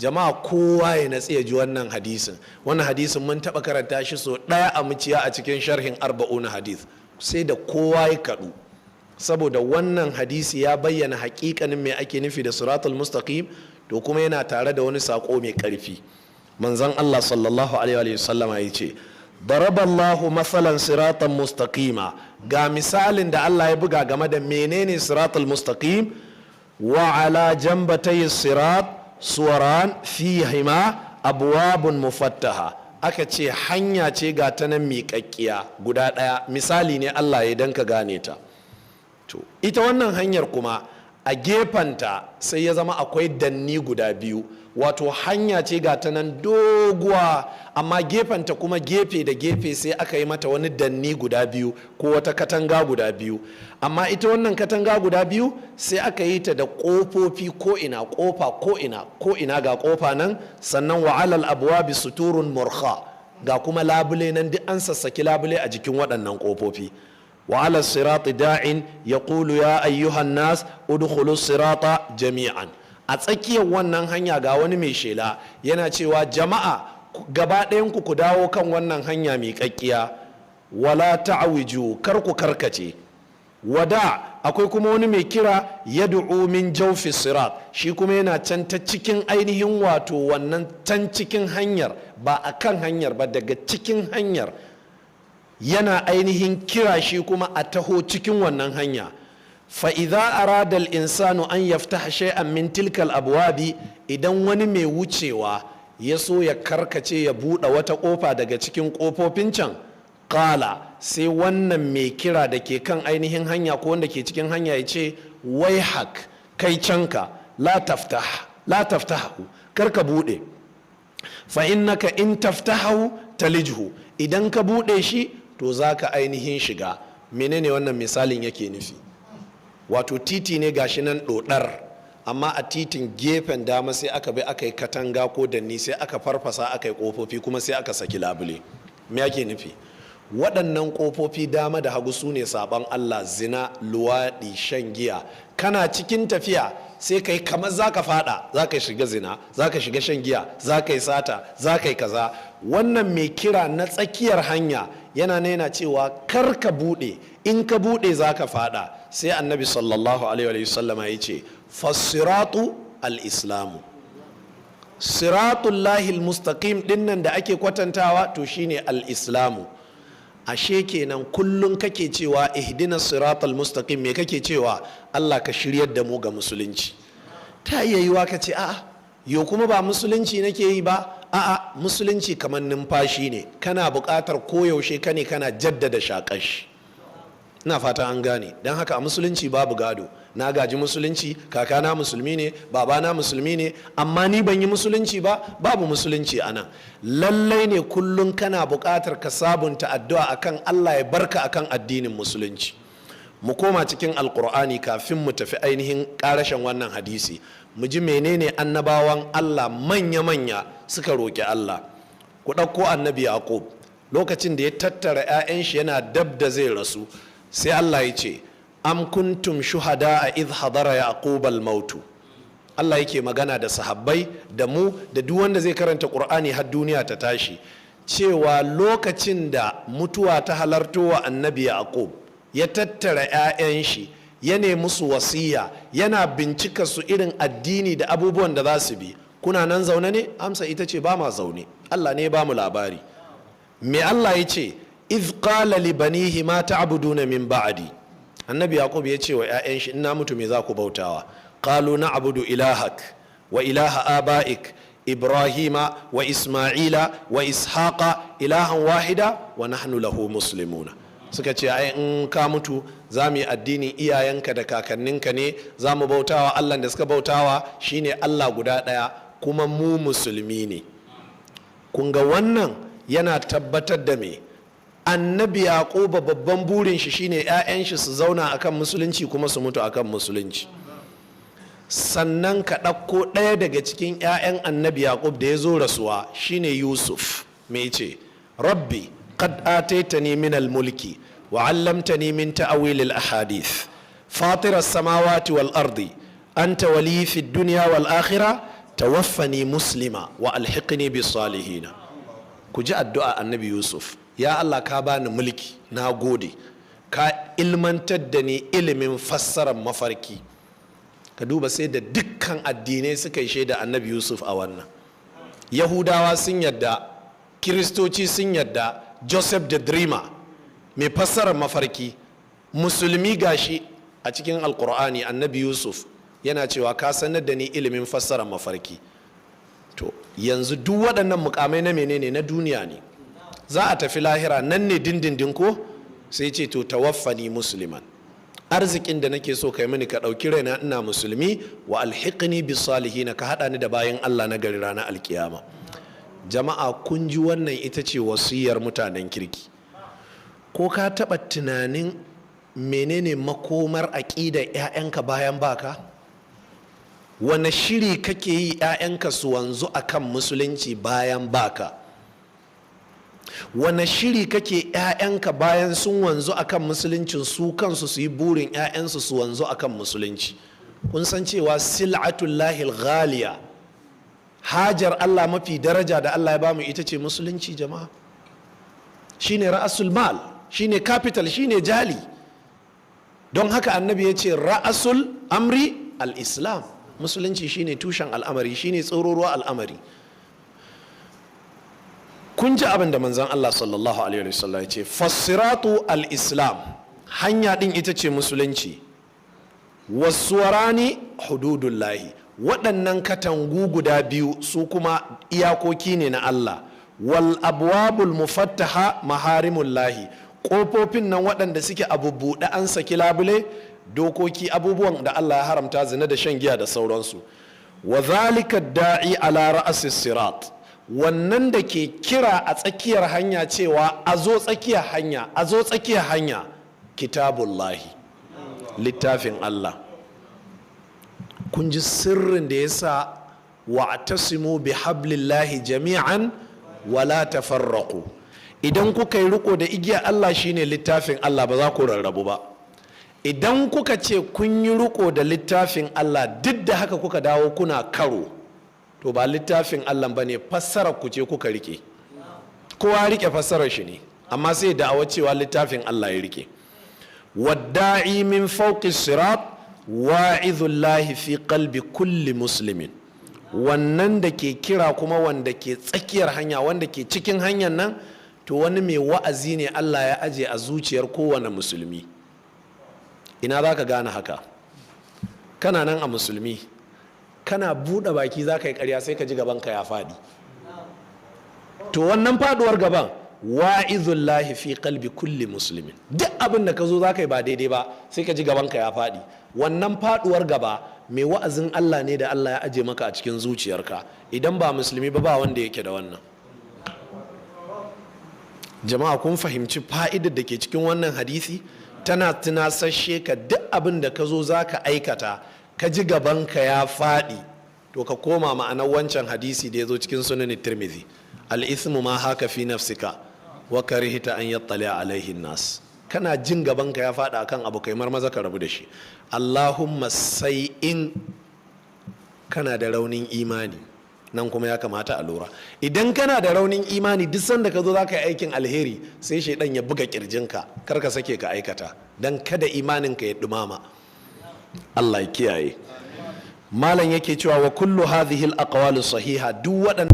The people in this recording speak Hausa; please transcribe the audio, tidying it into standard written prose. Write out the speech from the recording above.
Jama'a, kowa ya natsi ya ji wannan hadisin. Wannan hadisin mun taɓa karanta shi so ɗaya a Muciya a cikin sharhin Arba'una Hadith, sai da kowa ya kaɗu, saboda wannan hadisi ya bayyana hakikanin me ake nufi da siratul mustaqim. To kuma yana tare da wani sako mai karfi. Manzon Allah sallallahu alaihi wa sallama ya ce, daraballahu masalan siratan mustaqima. Ga misalin da Allah ya buga game da menene siratul mustaqim. Wa ala jambatay sirat suwaran fihima abwabun mufattaha. Aka ce hanya ce ga ta nan miƙaƙƙiya guda ɗaya. Misali ne Allah ya dan ka gane ta. To ita wannan hanyar kuma a gefenta sai ya zama akwai danni guda biyu. Wato hanya ce ga ta nan doguwa, amma gefenta kuma gefe da gefe sai aka yi mata wani danni guda biyu ko wata katanga guda biyu. Amma ita wannan katanga guda biyu sai aka yi ta da ƙofofi ko ina, ƙofa ko ina, ko ina ga ƙofa nan. Sannan wa alal abwabi suturun murkha, ga kuma labule nan, duk an sassaki labule a jikin waɗannan ƙofofi. وعلى الصراط داع يقول يا أيها الناس ادخلوا الصراط جميعا. A tsakiyar wannan hanya ga wani mai shela yana cewa, jama'a, gaba ɗayanku ku dawo kan wannan hanya miƙaƙƙiya, wala ta'wiju, kar ku karkace. Wada akwai kuma wani mai kira, yad'u min jawfi sirat, shi kuma yana can ta cikin ainihin wato wannan can cikin hanyar, ba a kan hanyar ba, daga cikin hanyar yana ainihin kira shi kuma a taho cikin wannan hanya. Fa'iza arada insanu an yaftaha shay'an min tilkal abwabi, idan wani mai wucewa ya so ya karkace ya buɗe wata ƙofa daga cikin ƙofofin can, ƙala, sai wannan mai kira da ke kan ainihin hanya ko wanda ke cikin hanya ya ce, waihak, kai canka, la taftah, la taftahu, kar ka buɗe, fa innaka in taftahu talijhu, idan ka buɗe shi to za ka ainihin shiga. Menene wannan misalin yake nufi? Wato titi ne gashi nan ɗoɗar, amma a titin gefen dama sai aka bi aka yi katanga ko danni, sai aka farfasa aka yi ƙofofi, kuma sai aka saki labule. Me ake nufi? Waɗannan ƙofofi dama da hagu su ne saɓon Allah, zina, luwaɗi, shan giya. Kana cikin tafiya sai kai kamar za ka fada, za ka shiga zina, za ka shiga shan giya, za ka yi sata, za ka yi kaza. Wannan mai kira na tsakiyar hanya yana nena cewa kar ka buɗe, in ka buɗe za ka fada. Sai Annabi sallallahu alaihi wasallam ya ce, fassiratu al-islamu, siratullahi mustaqim dinnan da ake kwatantawa, to shine al-islamu. Ashe kenan kullum kake cewa ihdina siratal mustaqim, me kake cewa? Allah ka shiryar da mu ga musulunci. Ta iya yiwa ka ce, a'a, yo kuma ba musulunci nake yi ba. A'a, musulunci kamar numfashi ne, kana buƙatar koyaushe ka ne kana jaddada shaƙashi. Ina fata an gane. Don haka a musulunci babu gado. Na gaji musulunci, kakana musulmi ne, babana musulmi ne, amma ni ban yi musulunci ba, babu musulunci a nan. Lallai ne kullum kana buƙatar ka sabunta addu'a akan Allah ya barka akan addinin musulunci. Mu koma cikin Alkur'ani kafin mu tafi ainihin ƙarashen wannan hadisi, mu ji menene annabawan Allah manya-manya suka roƙi Allah. Ku ɗauko Annabi Yaqub, lokacin da ya tattara 'ya'yan shi yana dab da zai rasu, sai Allah ya ce, am kuntum shuhada a idh hadara Yaqub al mautu. Allah yake magana da sahabbai da mu da duk wanda zai karanta Qur'ani har duniya ta tashi, cewa lokacin da mutuwa ta halarto wa Annabi Yaqub, ya tattara 'ya'yan shi, ya nemi musu wasiya, yana bincika su irin addini da abubuwan da za su bi. Kuna nan zaune ne? Amsa ita ce ba ma zaune. Allah ne ba mu labari. Me Allah ya ce? Iz qala li banihi ma ta'buduna min ba'di. Annabi Yaqub ya ce wa 'ya'yan shi, ina mutu me za ku bautawa? Qalu na'budu ilahak wa ilaha aba'ik Ibrahima wa Isma'ila wa Ishaqa ilahan wahida wa nahnu lahu muslimuna. Suka ce, ai in ka mutu za mu yi addinin iyayenka da kakanninka ne, za mu bautawa Allah da suka bautawa, shine Allah guda ɗaya, kuma mu musulmi ne. Kun ga wannan yana tabbatar da me? Annabi Yaquba babban burin shi shine 'ya'yan shi su zauna akan musulunci kuma su mutu akan musulunci. Sannan ka ɗauko ɗaya daga cikin 'ya'yan Annabi Yaqub da ya zo rasuwa, shine Yusuf. Me ce? Rabbi qad ataitani min al-mulki wa 'allamtani min ta'wil al-ahadith, fatir as-samawati wal ardi, anta wali fi dunya wal akhirah. Tawaffani muslima wa alhiqni bis salihina. Ku ji addu'a Annabi Yusuf. Ya Allah, ka bani mulki, na gode. Ka ilmantar da ni ilimin fassarar mafarki. Ka duba, sai da dukkan addinai suka yi shaida Annabi Yusuf a wannan. Yahudawa sun yadda, Kiristoci sun yadda, Joseph the Dreamer, mai fassarar mafarki. Musulmi, gashi a cikin Alkur'ani Annabi Yusuf yana cewa ka sanar da ni ilimin fassarar mafarki. To yanzu duk waɗannan mukamai na menene? Na duniya ne. Za a tafi lahira, nan ne dindindin ko? Sai ce to, tawaffani musliman, arzikin da nake so kai mini, ka ɗauki raina ina musulmi, wa alhiqni bis salihin, ka haɗa ni da bayan Allah na gari ranar alkiyama. Jama'a, kun ji, wannan ita ce wasiyar mutanen kirki. Ko ka taɓa tunanin menene makomar aƙidar 'ya'yanka bayan baka? Wane shiri kake yi 'ya'yanka su wanzu akan musulunci bayan baka? Wane shiri kake 'ya'yanka bayan sun wanzu akan musuluncin, su kansu su yi burin 'ya'yansu su wanzu akan musulunci? Kun san cewa sil'atullahil ghaliya, hajar Allah mafi daraja da Allah ya bamu, ita ce musulunci. Jama'a, shine ra'asul mal, shine capital, shine jali. Don haka Annabi ya ce ra'asul amri al-islam. Musulunci shine tushen al'amari, shine tsororuwa al'amari. Kun ji abin da Manzon Allah sallallahu alaihi wasallam ya ce: fassiratu al-islam, hanya din ita ce musulunci, wassuwarani hududullahi, waɗannan katangu guda biyu su kuma iyakoki ne na Allah, wal abwabul mufattaha maharimullahi, ƙofofin nan waɗanda suke abu buɗe, an saki labule, dokoki, abubuwan da Allah ya haramta, zina da shan giya da sauransu. Wa zalika da'i ala ra'asi sirat, wannan da ke kira a tsakiyar hanya cewa a zo tsakiyar hanya, a zo tsakiyar hanya, kitabullahi, littafin Allah. Kun ji sirrin da ya sa wa'tasimu bi hablillahi jami'an wala tafarraqu. Idan kuka yi riko da igiya Allah, shine littafin Allah, ba za ku rarrabu ba. Idan kuka ce kun yi riko da littafin Allah, duk da haka kuka dawo kuna karo, to ba littafin Allah ba ne, fassarar ku ce kuka rike. Kowa rike fassarar shi ne, amma sai da'awa cewa littafin Allah ya rike. Wadda'i min fawqi sirat wa'izullahi fi qalbi kulli muslimin, wannan da ke kira kuma, wanda ke tsakiyar hanya, wanda ke cikin hanyar nan, to wani mai wa'azi ne Allah ya aje a zuciyar kowane musulmi. Ina za ka gane haka? Kana nan a musulmi, kana buɗe baki za ka yi ƙarya, sai ka ji gabanka ya faɗi. To wannan faɗuwar gaban, wa'izullahi fi qalbi kulli muslimin. Duk abin da ka zo za ka yi ba daidai ba, sai ka ji gabanka ya faɗi. Wannan faɗuwar gaba, mai wa'azin Allah ne da Allah ya aje maka a cikin zuciyarka. Idan ba musulmi ba, ba wanda yake da wannan. Jama'a, kun fahimci fa'idar da ke cikin wannan hadisi? Tana tunasashe ka duk abin da ka zo za ka aikata, ka ji gabanka ya faɗi, to ka koma ma'anar wancan hadisi da ya zo cikin Sunan Tirmidhi: al-ithmu ma haka fi nafsika wa karihta an yattali alaihi nas. Kana jin gabanka ya faɗa akan abu, kai marmaza ka rabu da shi. Allahumma sai in kana da raunin imani. Nan kuma ya kamata a lura, idan kana da raunin imani, duk sanda ka zo za ka yi aikin alheri, sai shaidan ya buga kirjinka, kar ka sake ka aikata, don kada imaninka ya dumama. Allah ya kiyaye. Malam yake cewa wa kullu hadhihi al-aqwali sahiha, duk waɗannan